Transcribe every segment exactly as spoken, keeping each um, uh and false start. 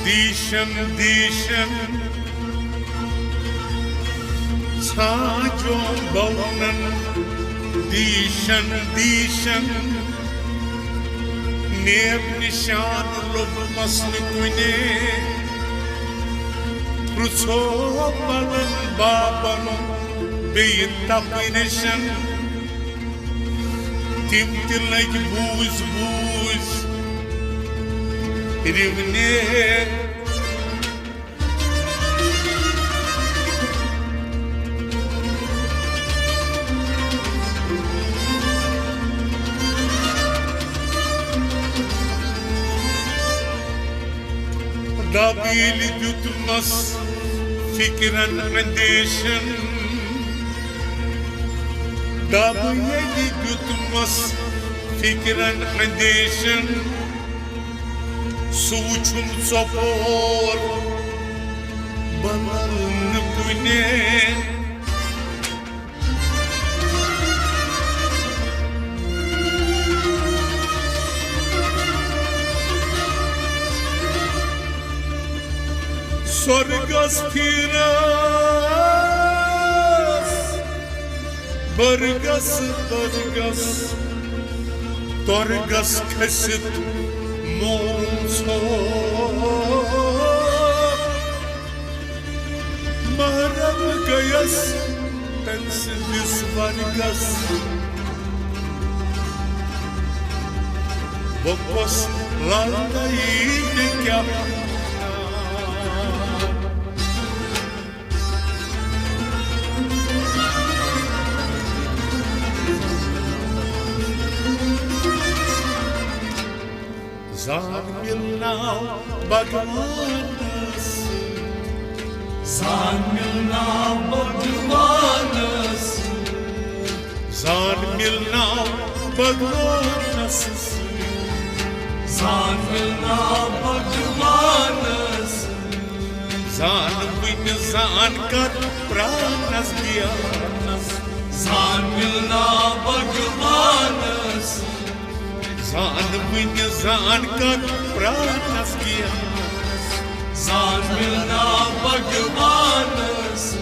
دیٖشن دیٖشن، ژھانٛجوم بونن دیٖشن دیٖشن۔ نیب نشان لوٚبمس نہٕ کُنے، پرٛژھو پنن بابن بیٚیہِ تپہٕ ریشن۔ تِم تہِ لٔگۍ بوٗزۍ بوٗزۍ رِونہِ۔ دب ییٚلہِ دیُتمس فِکرن اندیشن، دب ییٚلہِ دیُتمس فِکرن اندیشن، سُہ وُچھُم ژۄپور بدل نہٕ کُنے۔ سۄرگس پھیرس، برگس برگس، تۄرگس کھٔسِتھ مورُم ژھوٚ۔ محرم گٔیَس تٔمۍ سٕنٛدِس ورگس۔ بہٕ کۄس لالتٲیی مےٚ کیٛاہ؟ زان مِلناو بھگوانس۔ زان مِلناو بھگوانس۔ زان مِلناو بھگوانس۔ زان مِلناو بھگوانس۔ زان وُنہِ زان کر پرانس گیانس۔ زان مِلناو بھگوانس۔ زان وُنہِ زان کر پرانس گیانس۔ زان مِلناو بھگوانس۔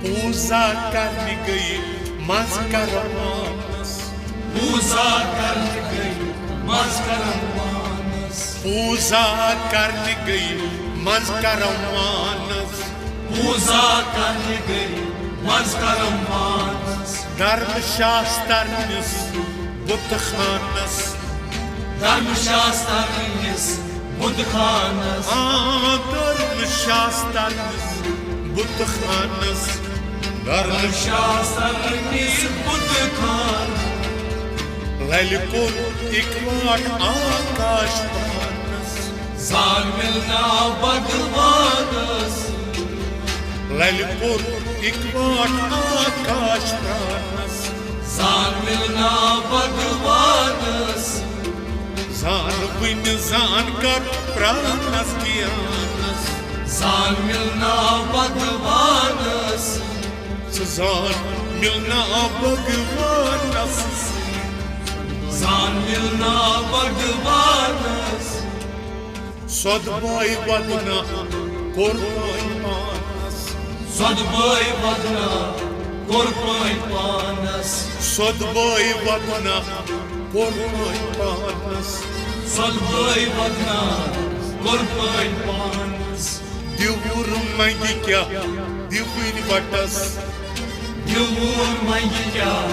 پوٗزا کرنہِ گٔیہِ منٛز کرن وانس۔ پوٗزا کرنہِ گٔیہِ منٛز کرن وانس۔ پوٗزا کرنہِ گٔیہِ منٛز کرن وانس۔ پوٗزا کرنہِ گٔیہِ منٛز کرن وانس۔ دھرم شاستر نِس بُت خانس۔ دھرم شاستر نِس بُت خانس۔ آ، دھرم شاستر نِس بُت خانس۔ دھرم شاستر نِس بُت خانس۔ للہِ کوٚر اِکوٹ آکاش پانس۔ زان مِلناو بھگوانس۔ للہِ کوٚر اِکوٹ آکاش پانس۔ زان مِلناو بھگوانس۔ زان وُنہِ زان کر پرانس گیانس۔ زان مِلناو بھگوانس۔ ژٕ زان مِلناو بھگوانس۔ زان مِلناو بھگوانس۔ سۄدبٲے ودنا کوٚر پٲنۍ پانس۔ سۄدبٲے ودنا کوٚر پٲنۍ پانس۔ سۄدبٲے ودنا کوٚر پٲنۍ پانس۔ سۄدبٲے ودنا کوٚر پٲنۍ پانس۔ دیوٗر منگہِ کیٛاہ دِوٕنۍ وٹس۔ دیوٗر منگہِ کیٛاہ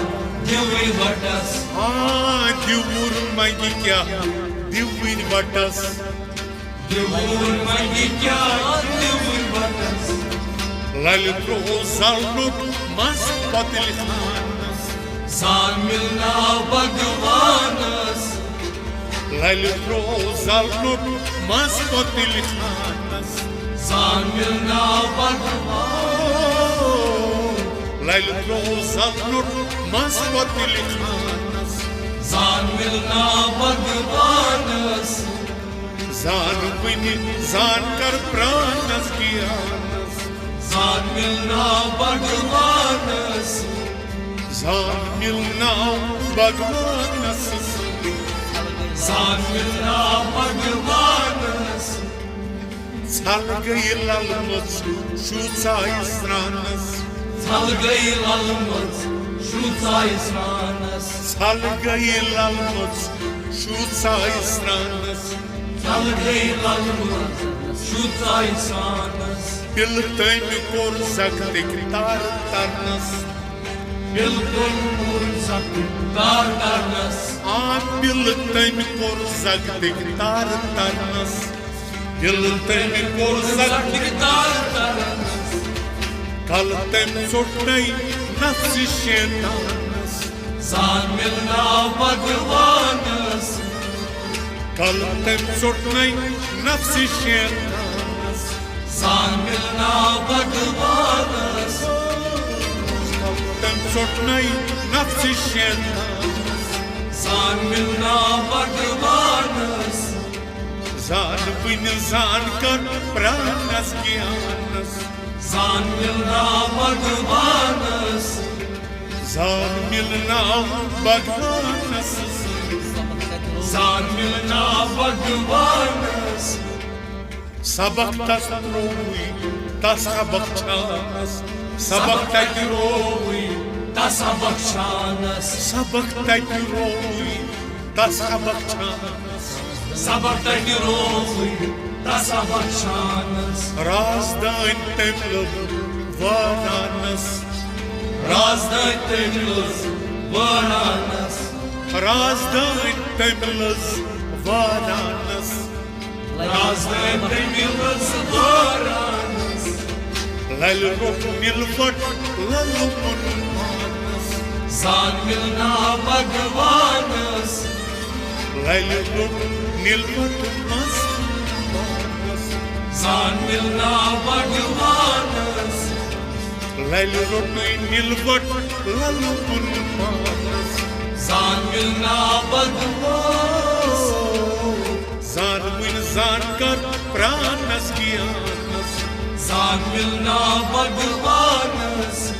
دِوٕنۍ وٹس۔ آ، دیوٗر منگہِ کیٛاہ دِوٕنۍ وٹس۔ دیوٗر منگہِ کیٛاہ دِوٕنۍ وٹس۔ للہِ ترٛوو زلنُک منٛز پۄتٕلۍ خانس۔ زان مِلناو بھگوانس۔ للہِ ترٛوو زلنُک منٛز پۄتٕلۍ خانس۔ زان مِلناو بھگوان۔ للہِ ترٛوو زلنُک منٛز پۄتٕلۍ خانس۔ زان مِلناو بھگوانس۔ زان وُنہِ زان کر پرانس گیانس۔ زان مِلناو بھگوانس۔ زان مِلناو بھگوانس۔ زان مِلناو بھگوانس۔ ژھل گٔیہِ للمٕژ شوٗژایہِ سرٛانس۔ ژھل گٔیہِ للمٕژ شوٗژایہِ سرٛانس۔ ژھل گٔیہِ للمٕژ شوٗژایہِ سرٛانس۔ ژھل گٔیہِ للمٕژ شوٗژایہِ سرٛانس۔ پِلہٕ تٔمۍ کوٚر زگتٕکۍ تارٕ ترنس۔ پِلہٕ تٔمۍ کوٚر زگتٕکۍ تارٕ ترنس۔ آ پِلہٕ تٔمۍ کوٚر زگتٕکۍ تارٕ ترنس۔ پِلہٕ تٔمۍ کوٚر زگتٕکۍ تارٕ ترنس۔ کلہٕ تٔمۍ ژوٚٹنے نفسہِ شیطانس۔ زان مِلناو بھگوانس۔ کلہٕ تٔمۍ ژوٚٹنے نفسہِ شیطانس۔ زان مِلناو بھگوانس۔ تٔمۍ ژوٚٹنے نفسہِ شیطانس۔ زان مِلناو بھگوانس۔ زان وٕنہِ زان کر پرانس گیانس۔ زان مِلناو بھگوانس۔ زان مِلناو بھگوانس۔ زان مِلناو بھگوانس۔ سبق تس ترووُے تس سبق چھانس۔ سبق تتہِ رووُے تس سبق چھانس۔ سبق تتہِ رووُے تس سبق چھانس۔ سبق تتہِ رووُے تس سبق چھانس۔ رازدٲنۍ تٔمۍ لٔب وٲرانس۔ رازدٲنۍ تٔمۍ لٔب وٲرانس۔ رازدٲنۍ تٔمۍ لٔز وٲرانس۔ رازدٲنۍ تٔمۍ لٔب وٲرانس۔ للہِ روٚٹ نِلوٹ للہٕ مُن پانس۔ زان مِلناو بھگوانس۔ للہِ روٚٹ نِلوٹ مست پانس۔ زان مِلناو بھگوانس۔ للہِ روٚٹُے نِلوٹ للہٕ مُن پانس۔ زان مِلناو بھگوانس۔ زان وٕنہِ زان کر پرانس گیانس۔ زان مِلناو بھگوانس۔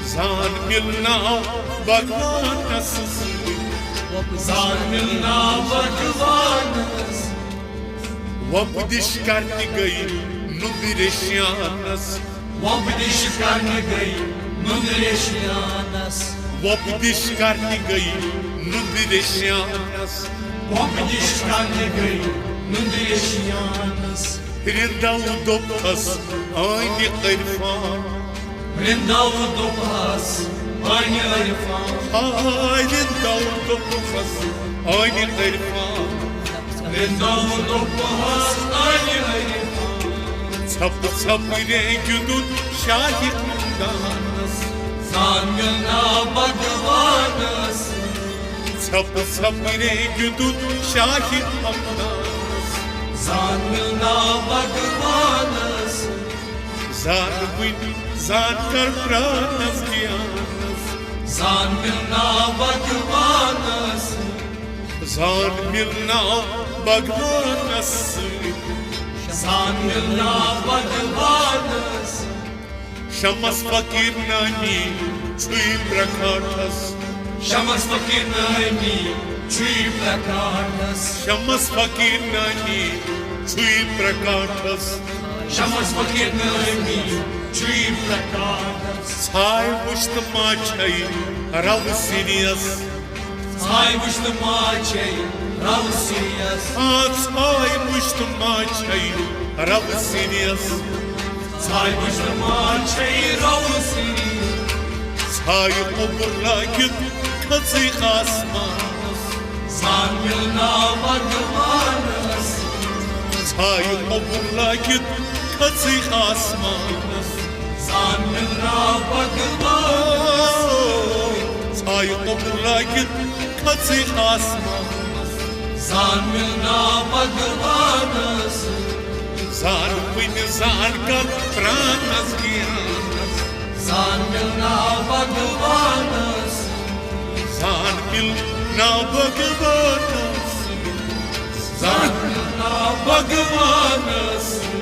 زان مِلناو بھگوانس۔ زان مِلناو بھگوانس۔ وۄپدِش کرنہِ گٔیہِ نُندرِ شیانس۔ وۄپدِش کرنہِ گٔیہِ نُندرِ شیانس۔ وۄپدِش کرنہِ گٔیہِ نُندرِ شیانس۔ وۄپدِش کرنہِ گٔیہِ نُندرِ شیانس۔ رِندو دوٚپہس ٲنہِ عرفان۔ رِندو دوٚپہس ٲنہِ عرفان۔ ہاے رِندو دوٚپہس ٲنہِ عرفان۔ رِندو دوٚپہس ٲنہِ عرفان۔ ژھپہٕ ژھپہٕ رینگہِ دیُت شاہہِ خاندانس۔ زان مِلناو بھگوانس۔ ژھپہٕ ژھپہٕ رینگہِ دیُت شاہہِ خاندانس۔ زان مِلناو بھگوانس۔ زان وٕنہِ زان کر پرانس گیانس۔ زان مِلناو بھگوانس۔ زان مِلناو بھگوانس سۭتۍ۔ زان مِلناو بھگوانس۔ شمس فقیٖر نٲمی چھُے پرکھاٹھس۔ شمس فقیٖر نٲمی چھُے پرکھاٹھس۔ شمس فقیٖر نٲمی چھُے پرکھاٹھس۔ شمس فقیٖر نٲمی چھُے پرکھاٹھس۔ ژھاے وٕچھ تہٕ ما چھے رَو سِریَس۔ ژھاے وٕچھ تہٕ ما چھے رَو سِریَس۔ آ ژھاے وٕچھ تہٕ ما چھے رَو سِریَس۔ ژھاے وٕچھ تہٕ ما چھے رَو سِریَس۔ ژھاے اوٚبُر لٲگِتھ کھٔژٕے آسمانَس۔ زان مِلناو بھگوانس۔ ژھاے اوٚبُر لٲگِتھ کھٔژٕے آسمانَس۔ زان مِلناو بھگوانس۔ ژھاے اوٚبُر لٲگِتھ کھٔژٕے آسمانَس۔ زان مِلناو بھگوانس۔ زان وٕنہِ زان کر پرانس گیانس۔ زان مِلناو بھگوانس۔ زان مِلناو بھگوانس۔ زان مِلناو بھگوانس۔